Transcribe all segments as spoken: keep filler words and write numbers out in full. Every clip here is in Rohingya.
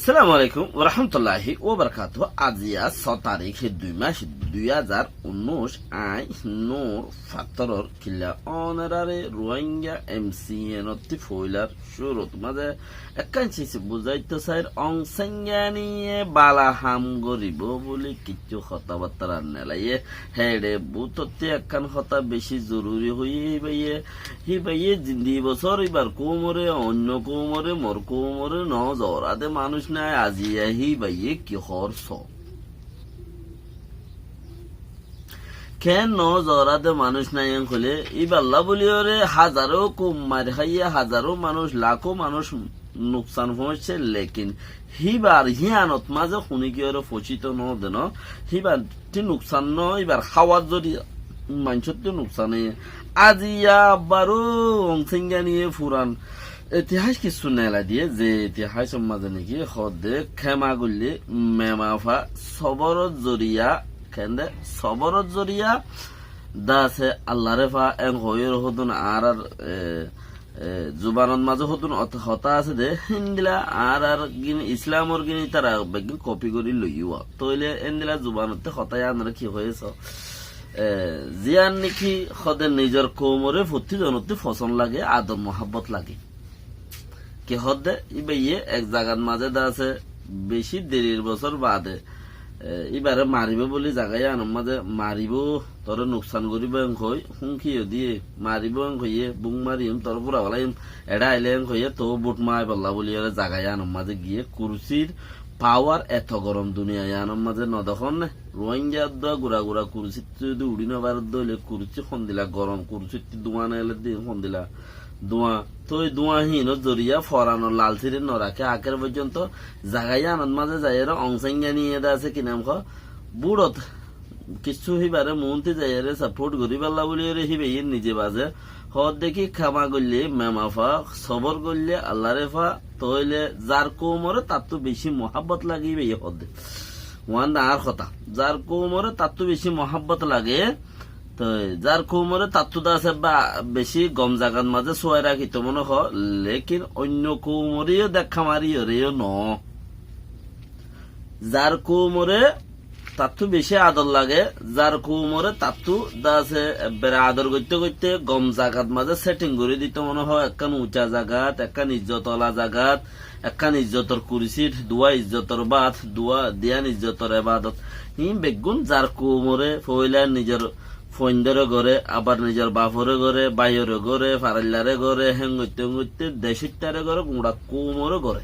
Assalamu alaikum warahmatulláhi wabarakátuhu. Aijja só tarík, dui mac, dui házar unnúic, añí Nur Fattoror killa ónorare Ruáingga M C N ottú foóilar cúrut mazé ekkán ciz buzáito sair, Ong Sán Suu Kyi ye bála ham goríbou bóli kiccú hotábattára neelaiye, héçe bútottú ekkán hotá bicí zoruri hoiyé híbaye. Híbaye zindi bosór íbar koumoré, oinno koumoré, mor koumoré no zorá de manúic nái, aijja híbaye ki hoór só. Keén no zorá de manúic nái en hoilé, íballa bóliyoré házaro koum mair háiye, házaro manúic, lakó manúic nuksan foóñicce, lekin híbar híyanot mazé honíkiyoré fosíto no de no, híbar tí nuksan no, íbar háwar zoriya maincóttu nuksan óiye. Aijja abbar ó Ong Sán Suu Kyi ye furan itiháic kissú neelai diyé, ze itiháicor mazé niki hoódde kema goillé mema fa, soboror zoriya, kende soboror zoriya, dase Allaré fa en hoiyóre hodún añárar, e, e, zubanot mazé hodún ot-, hotá asé de, héndilla añárar gin, Islamor gin ítara beggún kopi gorí loiyé. Tóile héndilla zubanottú hotá yíanoré ki hoiyé só? E, ziyán niki hoódde nizor koumoré fottí zonottú fosón lage, ador muhábbot lage. Ki hoódde, íbaye ek zagat mazé de asé, bicí derir bosór baade, e, íbaré maribóu bóli zaga yíanor mazé maribóu, toré nuksan goríbou en hoi, húmki yó diyé, maribóu en hoiyé, búk mariyum, toré fúrai felaiyum, eçé ailé en hoiyé, toóu bút maibólla bóliyoré zaga yíanor mazé giyé, kursír pawar eto gorom duniya yíanor mazé no dekón né? Ruáingga eddúa gura gura kursíttú zodi uçí no faredde óile kursí hondilla gorom, kursíttú dúa neeledde hondilla dúa. Tói dúa híinor zoriya foranor lalsíri no raké, akér foijjonto zaga yíanot mazé zaiyóre Ong Sán Suu Kyi ye de asé ki nam hoó, búçot kissú híbaré muúnti zaiyóre sapót goríbolla bóliyoré híbaye nize bazé. Hoódde ki kema goillé mema fa, sobor goillé Allaré fa, tóile zar koumoré tattú bicí muhábbot lage híbaye hoódde. Uán de añár hotá. Zar koumoré tattú bicí muhábbot lage, toi zar koumoré tattú de asé ba bicí gom zagat mazé suwai rakíto mone hoó, lekin oinno koumoré yó dekká mariyóre yó no. Zar koumoré tattú bicí ador lage, zar koumoré tattú de asé ebbere ador goitté goitté gom zagat mazé setting gorí dito mone hoó, ekkán uñca zagat, ekkán izzot ola zagat, ekkán izzotor kursít, duwa izzotor baat, duwa diyan izzotor ebadot. Híin beggún zar koumoré foóila nizor fuaindóre goré, abar nizor baforé goré, báiyoré goré, faraillaré goré, héngoitte héngoitte decóittaré goré, guñça koumoré goré.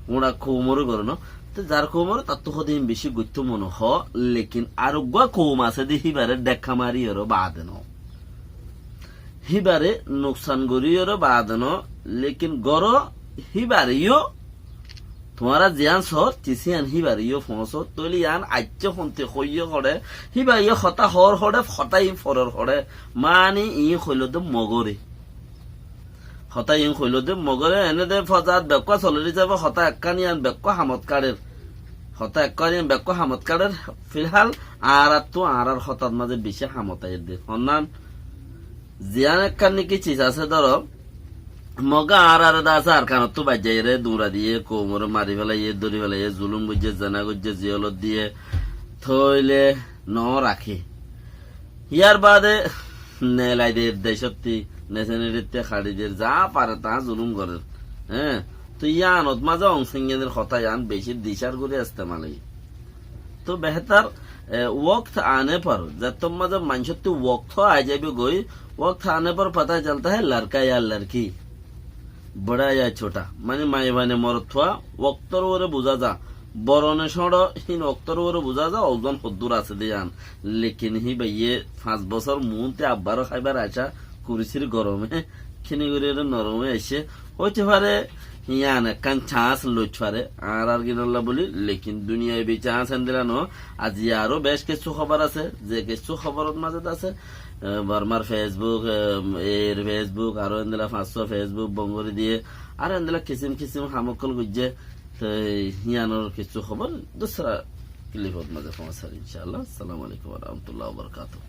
Guñça koumoré goré no. Te zar koumoré tattú hoódde híin bicí goittó mone hoó, lekin areggúa koum asé de híbaré dekká mariyóre baade no. Híbaré nuksan goríyoré baade no, lekin goró híbaré yó tuáñra ziyán soór, tisíyan híbaré yó foóñsor, tóile yián aiccé honte hoiyé hoçé, híbaré yó hotá hoór hoçé, hotá iín foror hoçé, mani iín hoilóde mogóre. Hotá iín hoilóde mogóre, ene de fozat bekkúa soler hísafe hotá ekkán yián bekkúa hamot kaçer. Hotá ekkán yián bekkúa hamot kaçer, filhal añárattú añárar hotát mazé bicí hamot aiyér de. Honnán, ziyán ekkán niki ciz asé dóro, Mogga añáraré de asé Arkanottú baijjaiyére, duñra diyé, koumoré mari felaiyé, dóri felaiyé, zulum goijjé, zena goijjé, ziyolot diyé, tóile no raké. Yar baade neelai der, decótti, neseneritte haçi der, za fare taá zulum gorer. Hé, toi yíanot mazé Ong Sán Suu Kyi dir hotá yián beci dicár gorí estemal óiye. تو بہتر، اے، وقت آنے پر، zettót mazé maincóttu wokto aái zaibói, وقت آنے پر پتہ چلتا ہے لڑکا یا لڑکی، بڑا یا چھوٹا، mani maiyafuaine morotfua woktór uore buzá za, boro ne cóñço híin woktór uore buzá za, ouzon hoddúr asé de yián. Lekin híbaye fañs bosór muúntu abbaró háibar acá, kurisír gorome, kini gorí ere norom ói aiccé, óite fare, yián ekkán cañs loit fare, añárar gínolla bóli, lekin duniyaibi cañs endilla no. Aijja aró bec kessú hóbor asé, ze kessú hóborot mazé de asé, e, Bormar Facebook, e, er Facebook, aró endilla fañs só Facebook bon gorí diyé, aró endilla kisim kisim ham ókkol goijjé, te yiánor kessú hóbor dusra kilipot mazé foóñsar, incállah. Assalamu alaikum wa rahmatullahi wa barakatuhu.